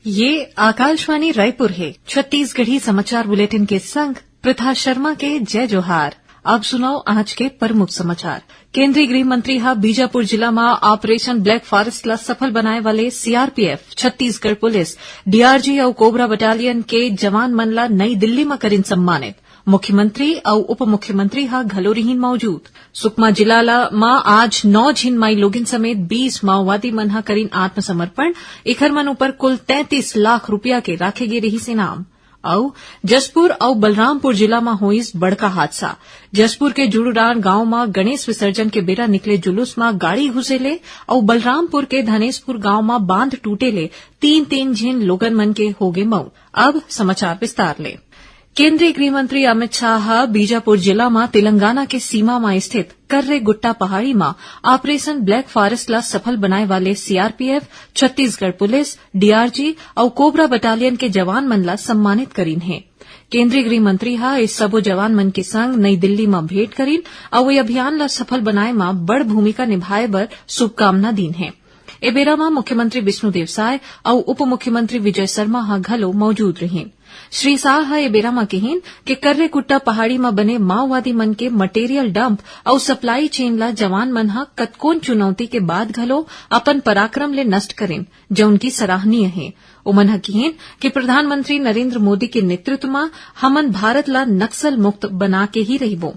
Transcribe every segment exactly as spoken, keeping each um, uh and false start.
ये आकाशवाणी रायपुर हे। छत्तीसगढ़ी समाचार बुलेटिन के संग प्रथा शर्मा के जय जोहार। अब सुनव आज के प्रमुख समाचार। केंद्रीय गृह मंत्री ह बीजापुर जिला म ऑपरेशन ब्लैक फॉरेस्ट ला सफल बनाए वाले सीआरपीएफ, छत्तीसगढ़ पुलिस, डीआरजी अउ कोबरा बटालियन के जवान मन ला नई दिल्ली म करिन सम्मानित। मुख्यमंत्री अउ उप मुख्यमंत्री ह घलो रिहिन मौजूद। सुकमा जिला ला म आज नौ झिन माई लोगिन समेत बीस माओवादी मन ह करिन आत्मसमर्पण। एखर मन ऊपर कुल तैंतीस लाख रुपया के राखे गे रिहिस इनाम। अउ जशपुर अउ बलरामपुर जिला म होइस बड़का हादसा। जशपुर के जुड़ूरान गांव म गणेश विसर्जन के बेरा निकले जुलूस म गाड़ी घुसे ले अउ बलरामपुर के धनेशपुर गांव म बांध टूटे ले तीन तीन झिन लोगन मन के होगे मउत। अब समाचार विस्तार ले। केंद्रीय गृह मंत्री अमित शाह ह बीजापुर जिला म तेलंगाना के सीमा म स्थित कर्रेगुट्टा पहाड़ी म ऑपरेशन ब्लैक फॉरेस्ट ला सफल बनाए वाले सीआरपीएफ, छत्तीसगढ़ पुलिस, डीआरजी अउ कोबरा बटालियन के जवान मन ला सम्मानित करिन हे। केंद्रीय गृह मंत्री ह ए सबो जवान मन के संग नई दिल्ली म भेंट करिन अउ ए अभियान ला सफल बनाए म बड़ भूमिका निभाए बर शुभकामना दीन हे। ए बेरा म मुख्यमंत्री विष्णुदेव साय अउ उप मुख्यमंत्री विजय शर्मा ह घलो मौजूद रिहिन। श्री शाह ह ए बेरा म किहिन के कर्रेकुट्टा पहाड़ी म बने माओवादी मन के मटेरियल डंप अउ सप्लाई चेन ला जवान मन ह कतकोन चुनौती के बाद घलो अपन पराक्रम ले नष्ट करिन, जउन की सराहनीय हे। ओमन ह किहिन कि प्रधानमंत्री नरेंद्र मोदी के नेतृत्व म हमन भारत ला नक्सल मुक्त बना के ही रहिबो।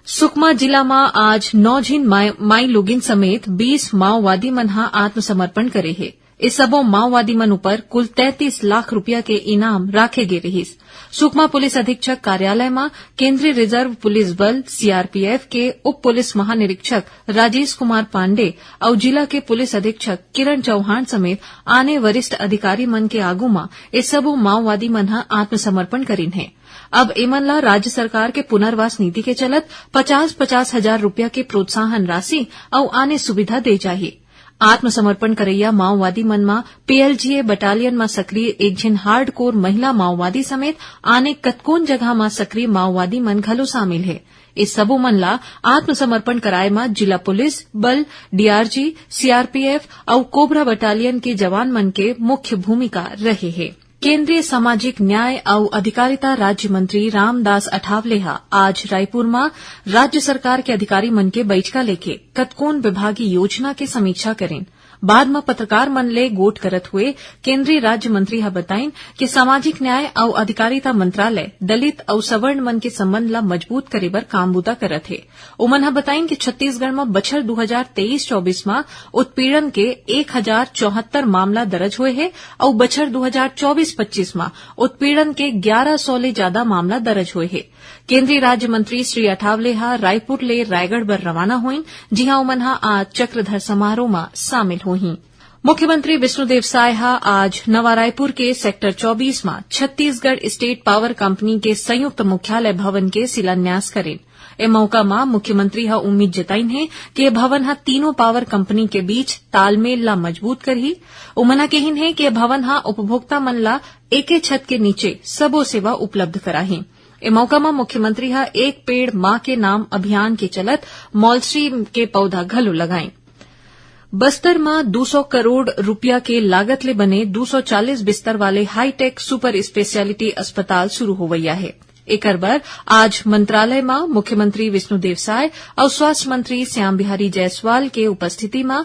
सुकमा जिला म आज नौ झिन माई, माई लोगिन समेत बीस माओवादी मन ह आत्मसमर्पण करे हे। ए सबो माओवादी मन ऊपर कुल तैंतीस लाख रुपया के इनाम राखे गे रिहिस। सुकमा पुलिस अधीक्षक कार्यालय म केंद्रीय रिजर्व पुलिस बल, सीआरपीएफ, के उप पुलिस महानिरीक्षक राजेश कुमार पांडे अउ जिला के पुलिस अधीक्षक किरण चौहान समेत आने वरिष्ठ अधिकारी मन के आगू म ए सबो माओवादी मन ह आत्मसमर्पण करिन हे। अब एमन ला राज्य सरकार के पुनर्वास नीति के चलत पचास पचास हजार रुपया के प्रोत्साहन राशि अउ आने सुविधा दे जाही। आत्मसमर्पण करइया माओवादी मन म पीएलजीए बटालियन म सक्रिय एक झिन हार्डकोर महिला माओवादी समेत आने कतकोन जगह म सक्रिय माओवादी मन घलो शामिल हे। ए सबो मन ला आत्मसमर्पण कराए म जिला पुलिस बल, डीआरजी, सीआरपीएफ अउ कोबरा बटालियन के जवान मन के मुख्य भूमिका रहे हे। केंद्रीय सामाजिक न्याय अउ अधिकारिता राज्य मंत्री रामदास अठावले ह आज रायपुर म राज्य सरकार के अधिकारी मन के बइठका लेके कतकोन विभागीय योजना के समीक्षा करिन। बाद म पत्रकार मन ले गोठ करत हुए केंद्रीय राज्य मंत्री ह बताइन कि सामाजिक न्याय अउ अधिकारिता मंत्रालय दलित अउ सवर्ण मन के संबंध ला मजबूत करे बर काम बूता करत हे। ओमन ह बताइन कि छत्तीसगढ़ म बछर दू हजार तेईस चौबीस म उत्पीड़न के एक हजार चौहत्तर मामला दर्ज होए हे अउ बछर दू हजार चौबीस पच्चीस म उत्पीड़न के ग्यारह सौ ले जादा मामला दर्ज होए हे। केंद्रीय राज्य मंत्री श्री अठावले ह रायपुर ले रायगढ़ बर रवाना होइन, जिहां ओमन ह आज चक्रधर समारोह म शामिल होही। मुख्यमंत्री विष्णुदेव साय ह आज नवा रायपुर के सेक्टर चौबीस म छत्तीसगढ़ स्टेट पावर कंपनी के संयुक्त मुख्यालय भवन के शिलान्यास करिन। ए मौका म मुख्यमंत्री ह उम्मीद जताइन हे कि ए भवन ह तीनों पावर कंपनी के बीच तालमेल ला मजबूत करही। उमन ह कहिन हे कि ए भवन ह उपभोक्ता मन ला एके छत के नीचे सबो सेवा उपलब्ध कराही। ए मौका म मुख्यमंत्री ह एक पेड़ मां के नाम अभियान के चलत मौलश्री के पौधा घलो लगाइन। बस्तर म दू सौ करोड़ रुपया के लागत ले बने दू सौ चालीस बिस्तर वाले हाईटेक सुपर स्पेशलिटी अस्पताल शुरू होवइया हे। एकर बर आज मंत्रालय म मुख्यमंत्री विष्णुदेव साय अउ स्वास्थ्य मंत्री श्याम बिहारी जायसवाल के उपस्थिति म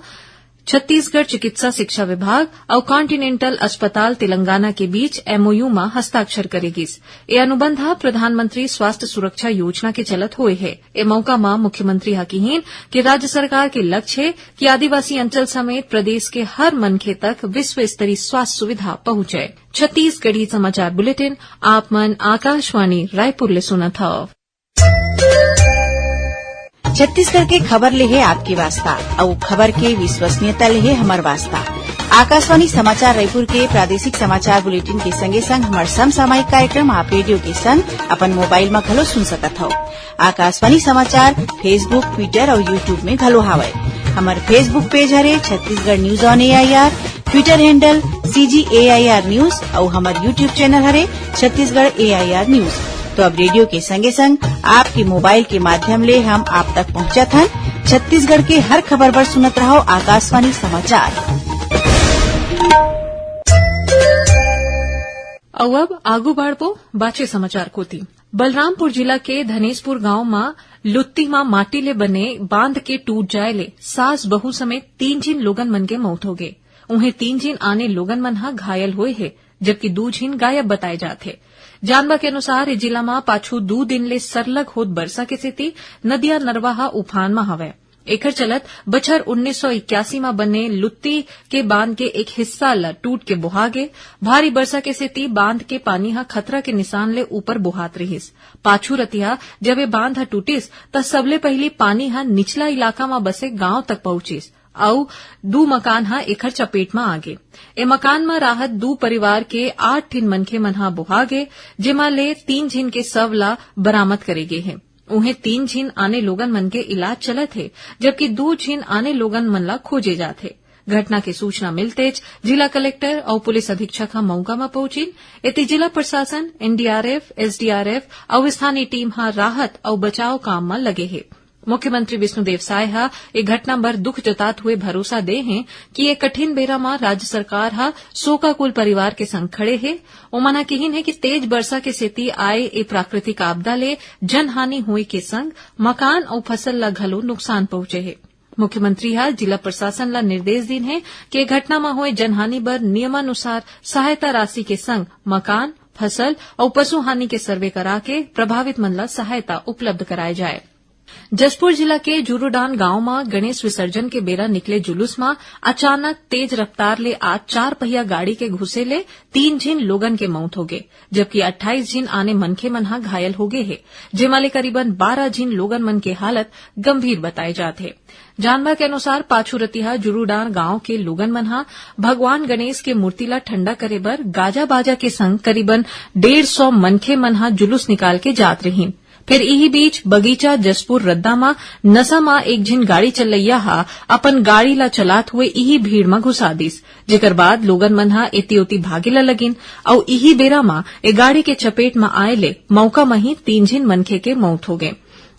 छत्तीसगढ़ चिकित्सा शिक्षा विभाग अउ कॉन्टिनेंटल अस्पताल तेलंगाना के बीच एमओयू म हस्ताक्षर करे गिस। ए अनुबंध ह प्रधानमंत्री स्वास्थ्य सुरक्षा योजना के चलत होए हे। ए मौका म मुख्यमंत्री ह किहीन कि राज्य सरकार के लक्ष्य हे कि आदिवासी अंचल समेत प्रदेश के हर मनखे तक विश्व स्तरीय स्वास्थ्य सुविधा पहुंचे। छत्तीसगढ़ी समाचार बुलेटिन आप मन आकाशवाणी रायपुर ले सुनत हव। छत्तीसगढ़ के खबर ले हे आपके वास्ता, अउ खबर के विश्वसनीयता ले हे हमर वास्ता। आकाशवाणी समाचार रायपुर के प्रादेशिक समाचार बुलेटिन के संगे संग हमर समसामयिक कार्यक्रम आप रेडियो के संग अपन मोबाइल म घलो सुन सकत हव। आकाशवाणी समाचार Facebook, Twitter अउ YouTube में घलो हावय। हमर Facebook पेज हरे Chhattisgarh news on AIR, Twitter handle CG AIR news अउ हमर YouTube चैनल हरे छत्तीसगढ़ एआईआर न्यूज। तो अब रेडियो के संगे संग आपके मोबाइल के माध्यम ले हम आप तक पहुंचत हन। छत्तीसगढ़ के हर खबर बर सुनत रहव आकाशवाणी समाचार। अउ अब आगू बढ़बो बाचे समाचार कोति। बलरामपुर जिला के धनेशपुर गांव म लुत्ती म माटी ले बने बांध के टूट जाय ले सास बहू समेत तीन झिन लोगन मन के मौत होगे। उहें तीन झिन आने लोगन मन ह घायल होय हे, जबकि दू झिन गायब बताए जात हे। जानबा के अनुसार, ए जिला म पाछू दू दिन ले सरलग होत बरसा के सेती नदिया नरवा ह उफान म हवय। एखर चलत बछर उन्नीस सौ इक्यासी म बने लुत्ती के बांध के एक हिस्सा ल टूट के बोहा गे। भारी बरसा के सेती बांध के पानी ह खतरा के निशान ले ऊपर बोहात रिहिस। पाछू रतिहा जब ए बांध ह टूटिस, त सबले पहिली पानी ह निचला इलाका म बसे गांव तक पहुंचिस अउ दू मकान ह एखर चपेट म आ गे। ए मकान म राहत दू परिवार के आठ ठिन मनखे मन ह बोहा गे, जेमा ले तीन झिन के शव ल बरामद करे गे हे। उहें तीन झिन आने लोगन मन के इलाज चलत हे, जबकि दू झिन आने लोगन मन ला खोजे जात हे। घटना के सूचना मिलतेच जिला कलेक्टर अउ पुलिस अधीक्षक ह मउका म पहुंचिन। एती जिला प्रशासन, एनडीआरएफ, एसडीआरएफ अउ स्थानीय टीम ह राहत अउ बचाव काम म लगे हे। मुख्यमंत्री विष्णुदेव साय ह ए घटना बर दुख जतात हुए भरोसा दे हें कि ए कठिन बेरा म राज्य सरकार ह शोकाकुल परिवार के संग खड़े हे। ओमन ह किहिन हे कि तेज बरसा के सेती आए ए प्राकृतिक आपदा ले जनहानि होए के संग मकान अउ फसल ल घलो नुकसान पहुंचे हे। मुख्यमंत्री ह जिला प्रशासन ल निर्देश दीन हे कि ए घटना म होए जनहानि बर नियमानुसार सहायता राशि के संग मकान, फसल अउ पशु हानि के सर्वे करा के प्रभावित मन ल सहायता उपलब्ध कराए जाए। जशपुर जिला के जुरूडान गांव म गणेश विसर्जन के बेरा निकले जुलूस म अचानक तेज रफ्तार ले आज चार पहिया गाड़ी के घुसे ले तीन झिन लोगन के मउत होगे, जबकि अट्ठाईस झिन आने मनखे मन ह घायल होगे हे, जेमा ले करीबन बारह झिन लोगन मन के हालत गंभीर बताए जात हे। जानबा के अनुसार, पाछू रतिहा जुरूडान गांव के लोगन मन ह भगवान गणेश के मूर्ति ला ठंडा करे बर गाजा बाजा के संग करीबन डेढ़ सौ मनखे मन ह जुलूस निकाल के जात रहिन। फेर इही बीच बगीचा जशपुर रद्दा म नशा म एक झिन गाड़ी चलइया ह अपन गाड़ी ला चलात हुए इही भीड़ म घुसा दिस, जेकर बाद लोगन मन ह एती ओती भागे ला लगिन अउ इही बेरा म ए गाड़ी के चपेट म आए ले मउका म ही तीन झिन मनखे के मउत हो गे।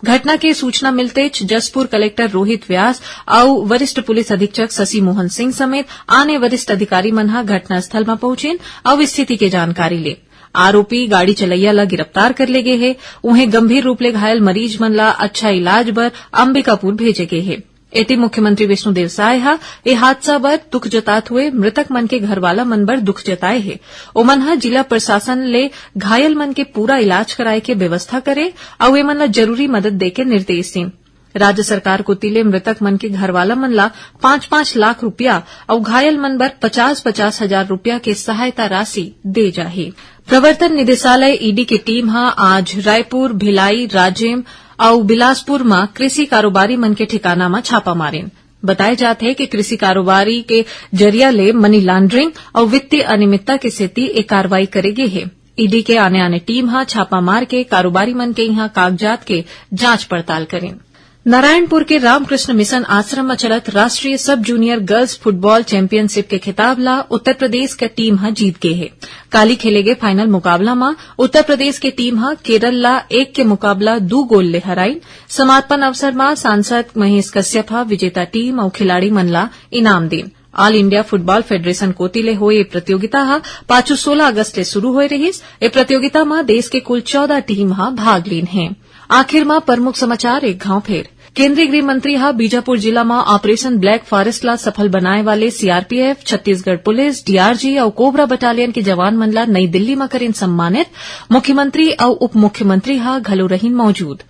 घटना के सूचना मिलतेच जशपुर कलेक्टर रोहित व्यास अउ वरिष्ठ पुलिस अधीक्षक शशि मोहन सिंह समेत आने वरिष्ठ अधिकारी मन ह घटनास्थल म पहुंचिन अउ स्थिति के जानकारी ले। आरोपी गाड़ी चलइया ल गिरफ्तार कर ले गे हे। उहें गंभीर रूप ले घायल मरीज मन ल अच्छा इलाज बर अंबिकापुर भेजे गे हे। एती मुख्यमंत्री विष्णुदेव साय ह ए हादसा बर दुख जतात हुए मृतक मन के घरवाला मन बर दुख जताए हे। ओमन ह जिला प्रशासन ले घायल मन के पूरा इलाज कराए के व्यवस्था करे अउ एमन ल जरूरी मदद दे के निर्देश दीन। राज्य सरकार कोति ले मृतक मन के घरवाला मन ला पाँच पाँच लाख रुपया अउ घायल मन बर पचास पचास हजार रुपया के सहायता राशि दे जाही। प्रवर्तन निदेशालय, ईडी, के टीम ह आज रायपुर, भिलाई, राजिम अउ बिलासपुर म कृषि कारोबारी मन के ठिकाना म छापा मारिन। बताए जात हे कि कृषि कारोबारी के जरिया ले मनी लांड्रिंग अउ वित्तीय अनियमितता के सेती ए कार्रवाई करे गे हे। ईडी के आने-आने टीम ह छापा मार के कारोबारी मन के इहां कागजात के जांच पड़ताल करिन। नारायणपुर के रामकृष्ण मिशन आश्रम म चलत राष्ट्रीय सब जूनियर गर्ल्स फुटबॉल चैंपियनशिप के खिताब ला उत्तर प्रदेश के टीम ह जीत गे हे। काली खेले गे फाइनल मुकाबला म उत्तर प्रदेश के टीम ह केरल ला एक के मुकाबला दू गोल ले हराइन। समापन अवसर म सांसद महेश कश्यप ह विजेता टीम अउ खिलाड़ी मन ला इनाम दीन। ऑल इंडिया फुटबॉल फेडरेशन कोति ले होए ए प्रतियोगिता ह पाछू सोलह अगस्त ले शुरू होए रहिस। ए प्रतियोगिता म देश के कुल चौदह टीम ह भाग लीन हे। आखिर म प्रमुख समाचार एक घांव फेर। केंद्रीय गृह मंत्री ह बीजापुर जिला म ऑपरेशन ब्लैक फॉरेस्ट ला सफल बनाए वाले सीआरपीएफ, छत्तीसगढ़ पुलिस, डीआरजी अउ कोबरा बटालियन के जवान मन ला नई दिल्ली म करिन सम्मानित। मुख्यमंत्री अउ उप मुख्यमंत्री ह घलो रहिन मौजूद।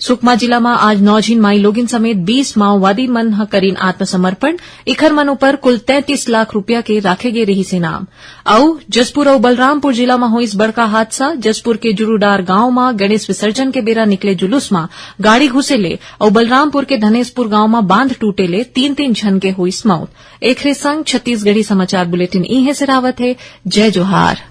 सुकमा जिला म आज नौ झिन माई लोगिन समेत बीस माओवादी मन ह करिन आत्मसमर्पण। इखर मन ऊपर कुल तैंतीस लाख रुपया के राखे गे रिहिस इनाम। अउ जशपुर अउ बलरामपुर जिला म होइस बड़का हादसा। जशपुर के जुरूडार गांव म गणेश विसर्जन के बेरा निकले जुलूस म गाड़ी घुसे ले अउ बलरामपुर के धनेशपुर गांव म बांध टूटे ले तीन तीन झन के होइस मौत। एखरे संग छत्तीसगढ़ी समाचार बुलेटिन इहें सिरावत हे। जय जोहार।